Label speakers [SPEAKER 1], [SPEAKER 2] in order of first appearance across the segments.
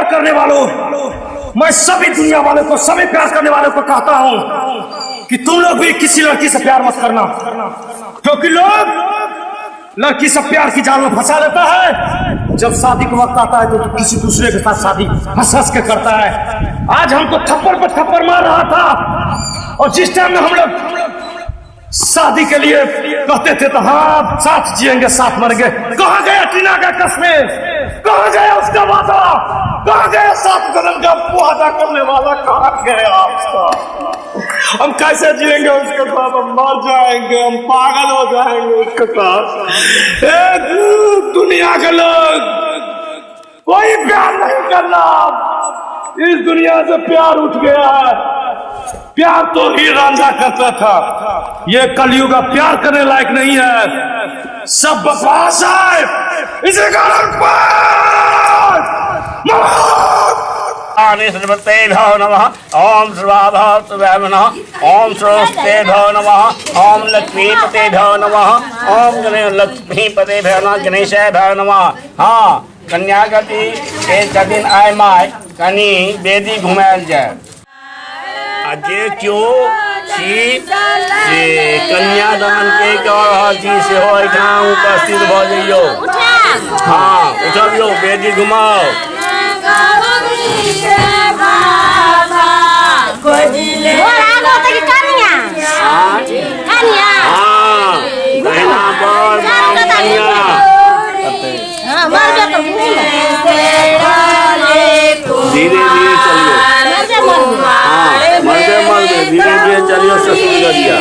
[SPEAKER 1] प्यार करने वालों, मैं सभी दुनिया वालों को, सभी प्यार करने वालों को कहता हूं कि तुम लोग भी किसी लड़की से प्यार मत करना, क्योंकि लोग लड़की सब प्यार की जाल में फंसा लेता है। जब शादी का वक्त आता है तो किसी दूसरे के साथ शादी हंस हंस के करता है। आज हमको थप्पड़ पर थप्पड़ मार रहा था और जिस टाइम में हम लोग शादी के लिए कहते थे तो हाँ साथ जिएंगे साथ मरेंगे, कहाँ गया टीना का कसमे, कहाँ गया उसका वादा, कहाँ गया सात कदम का वादा करने वाला, कहाँ गया उसका? हम कैसे जिएंगे उसके साथ? हम मर जाएंगे, हम पागल हो जाएंगे उसके साथ। ए, दुनिया के लोग, कोई प्यार नहीं करना। इस दुनिया से प्यार उठ गया है। प्यार तो ही रांझा करता था, ये कलयुग अब प्यार करने लायक नहीं है, सब बकवास है। इसी कारण
[SPEAKER 2] सर्वतेभ्यो नमः। ओम सर्वाभाव नमः। ओम सर्वस्तेभ्यो नमः। ओम लक्ष्मीपतेभ्यो नमः। ओम गणेश लक्ष्मीपतेभ्यो नमः। गणेशाभ्यो नमः। हाँ, कन्यागति के छथिन आइ माय, कनि वेदी घुमायल जाय आ जे केओ छी से कन्यादान के कऽ रहल छी सेहो एहिठाम उपस्थित भऽ जइयौ। हाँ, उठबियौ, वेदी घुमाउ। हाँ, दहिना बर बाम कन्या। धीरे धीरे चलियो। हाँ, मरबे मरबे, धीरे धीरे चलियो ससुर गरिया।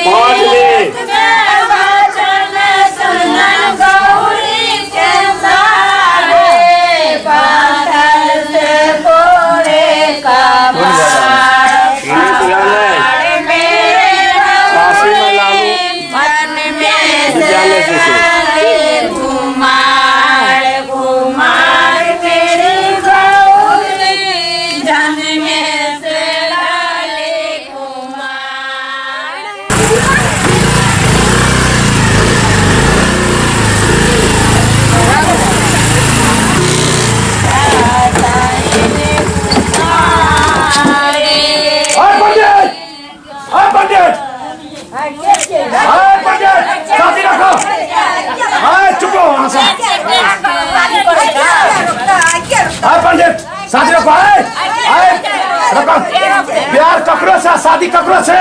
[SPEAKER 2] पाँच बेर। काशी में लालू विद्यालय से।
[SPEAKER 1] हाय पंडित, हाय पंडित, हाय पंडित, शादी रखो। हाय, चुप रहो वहां से। हाय पंडित, शादी रखो। हाय हाय, रखो। प्यार ककरो से, शादी ककरो से।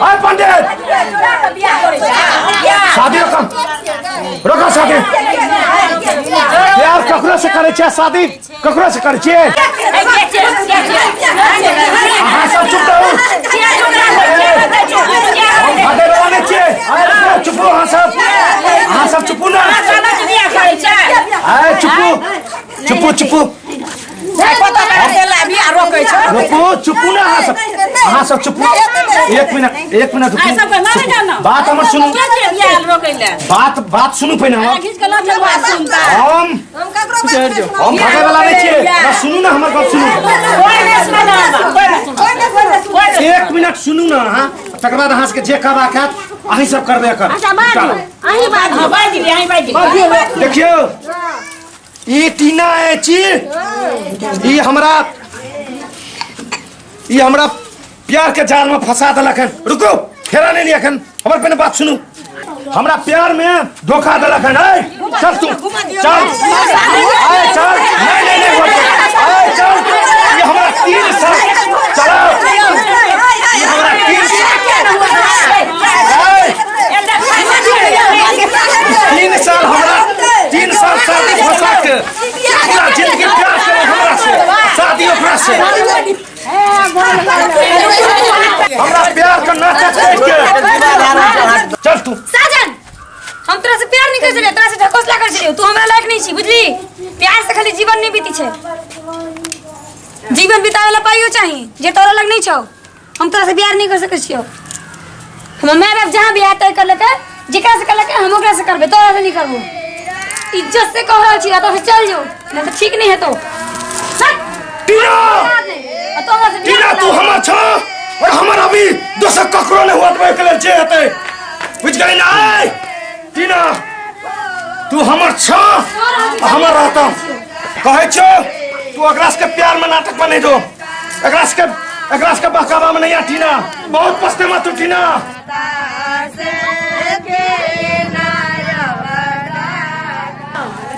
[SPEAKER 1] हाय पंडित, शादी रखो, रखो शादी। प्यार ककरो से करै छै, शादी ककरो से करै छियै। अहाँ सब चुप रहू, हम भागै वाला नहि छियै। अरे चुप रहू अहाँ सब, अहाँ सब चुपू ने। अरे चुपू चुपू चुपू, रुकू, चुपू ने अहाँ सब, अहाँ सब चुपू। एक मिनट, एक मिनट रुकू। बात हमर सुनू, बात बात सुनू पहिने हमर। हम भागै वाला नहि छियै ना। सुनू ने हमर गप सुनू, एक मिनट सुनू ने अहाँ, तकर बाद अहाँ सबके जे करबाक हैत अहीं सब करबै एकर। देखियौ, ई टीना अछि, ई हमरा प्यार के जाल में फंसा देलक हन। रुको, फेरा नहीं लिया एखन, हमर पहिने बात सुनू। हमरा प्यार में धोखा देलक हन। ऐ चल तू चल, ऐ चल, नहीं नहीं नहीं, ऐ चल। ई हमरा 3 साल, चलो, ई हमरा 3 साल, ऐ 3 साल, हमरा 3 साल शादी फंसा के पूरा जिंदगी प्यार करे हमरा से, शादी ओकरा से। हमरा प्यार का नाटक देख के चल तू।
[SPEAKER 3] साजन, हम तोरा से प्यार नहीं कर छलियौ, तोरा से ढकोसला कर छलियौ। तू हमरा लायक नहीं छी, बुझली? प्यार से खाली जीवन नहीं बीती छै, जीवन बितावे ला पाइयो चाही जे तोरा लग नहीं छौ। हम तोरा से प्यार नहीं कर सकै छियौ। हमर माय बाप जहाँ बियाह तय कर लेतै, जेकरा से कर लेतै, हम ओकरा से करबै, तोरा से नहीं करबो। इज्जत से कह रहल छी, एतऽ से चल जो, नहीं तो ठीक नहीं हेतौ।
[SPEAKER 1] टीना, टीना, तू हमर छ और हमर ककरो नहीं हुआ देबै के लेल जे हेतै बुझि गेली ना ऐ टीना तू हमर छ आ हमर रहता कहै छौ तू एकरा सबके प्यार में नाटक बने दो एकरा सबके बहकावा में नहीं आ टीना बहुत पछते मत तू टीना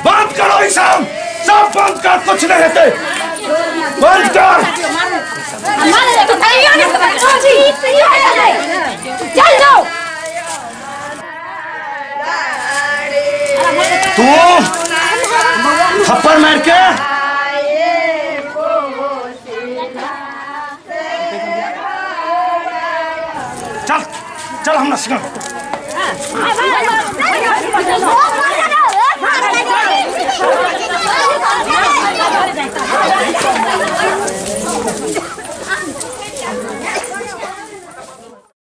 [SPEAKER 1] बंद करो ई सब सब बंद कर कुछ नहीं हेतै बंद कर
[SPEAKER 3] चल जाओ
[SPEAKER 1] तू थप्पड़ मार के चल चल हमरा संग